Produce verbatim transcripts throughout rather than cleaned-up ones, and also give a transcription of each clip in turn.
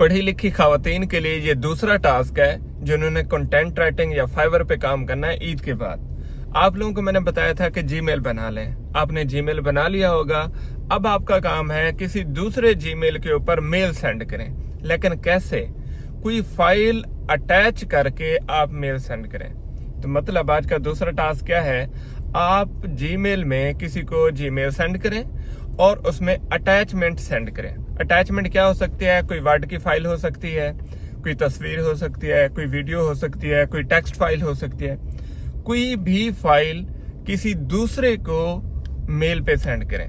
پڑھی لکھی خواتین کے لیے یہ دوسرا ٹاسک ہے، جنہوں نے کنٹینٹ رائٹنگ یا فائیور پہ کام کرنا ہے عید کے بعد۔ آپ لوگوں کو میں نے بتایا تھا کہ جی میل بنا لیں۔ آپ نے جی میل بنا لیا ہوگا۔ اب آپ کا کام ہے کسی دوسرے جی میل کے اوپر میل سینڈ کریں۔ لیکن کیسے؟ کوئی فائل اٹیچ کر کے آپ میل سینڈ کریں۔ تو مطلب، آج کا دوسرا ٹاسک کیا ہے؟ آپ جی میل میں کسی کو جی میل سینڈ کریں اور اس میں اٹیچمنٹ سینڈ کریں۔ اٹیچمنٹ کیا ہو سکتی ہے؟ کوئی ورڈ کی فائل ہو سکتی ہے، کوئی تصویر ہو سکتی ہے، کوئی ویڈیو ہو سکتی ہے، کوئی ٹیکسٹ فائل ہو سکتی ہے۔ کوئی بھی فائل کسی دوسرے کو میل پہ سینڈ کریں۔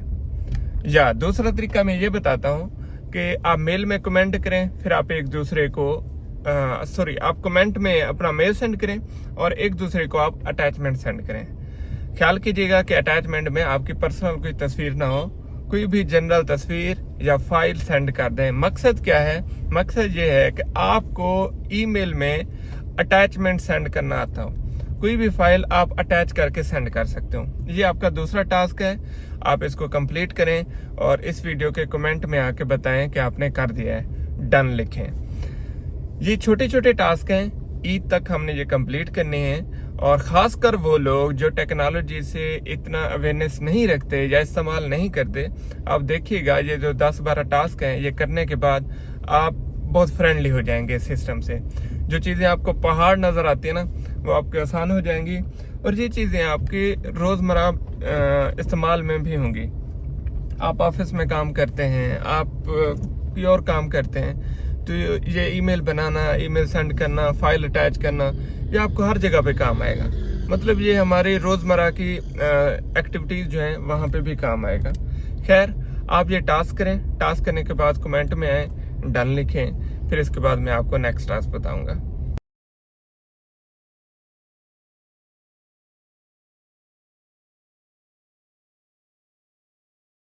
یا دوسرا طریقہ میں یہ بتاتا ہوں کہ آپ میل میں کمنٹ کریں، پھر آپ ایک دوسرے کو، سوری، آپ کمنٹ میں اپنا میل سینڈ کریں اور ایک دوسرے کو آپ اٹیچمنٹ سینڈ کریں۔ خیال کیجیے گا کہ اٹیچمنٹ میں آپ کی پرسنل کوئی تصویر نہ ہو، کوئی بھی جنرل تصویر یا فائل سینڈ کر دیں۔ مقصد کیا ہے؟ مقصد یہ ہے کہ آپ کو ای میل میں اٹیچمنٹ سینڈ کرنا آتا ہو، کوئی بھی فائل آپ اٹیچ کر کے سینڈ کر سکتے ہو۔ یہ آپ کا دوسرا ٹاسک ہے، آپ اس کو کمپلیٹ کریں اور اس ویڈیو کے کمنٹ میں آ کے بتائیں کہ آپ نے کر دیا ہے۔ ڈن لکھیں۔ یہ چھوٹے چھوٹے ٹاسک ہیں، عید تک ہم نے یہ کمپلیٹ کرنے ہیں۔ اور خاص کر وہ لوگ جو ٹیکنالوجی سے اتنا اویئرنیس نہیں رکھتے یا استعمال نہیں کرتے، آپ دیکھیے گا، یہ جو دس بارہ ٹاسک ہیں، یہ کرنے کے بعد آپ بہت فرینڈلی ہو جائیں گے سسٹم سے۔ جو چیزیں آپ کو پہاڑ نظر آتی ہیں نا، وہ آپ کے آسان ہو جائیں گی، اور یہ چیزیں آپ کے روزمرہ استعمال میں بھی ہوں گی۔ آپ آفس میں کام کرتے ہیں، آپ کوئی اور کام کرتے ہیں، تو یہ ای میل بنانا، ای میل سینڈ کرنا، فائل اٹیچ کرنا، یہ آپ کو ہر جگہ پہ کام آئے گا۔ مطلب، یہ ہماری روزمرہ کی ایکٹیویٹیز جو ہیں، وہاں پہ بھی کام آئے گا۔ خیر، آپ یہ ٹاسک کریں، ٹاسک کرنے کے بعد کمنٹ میں آئیں، ڈن لکھیں، پھر اس کے بعد میں آپ کو نیکسٹ ٹاسک بتاؤں گا۔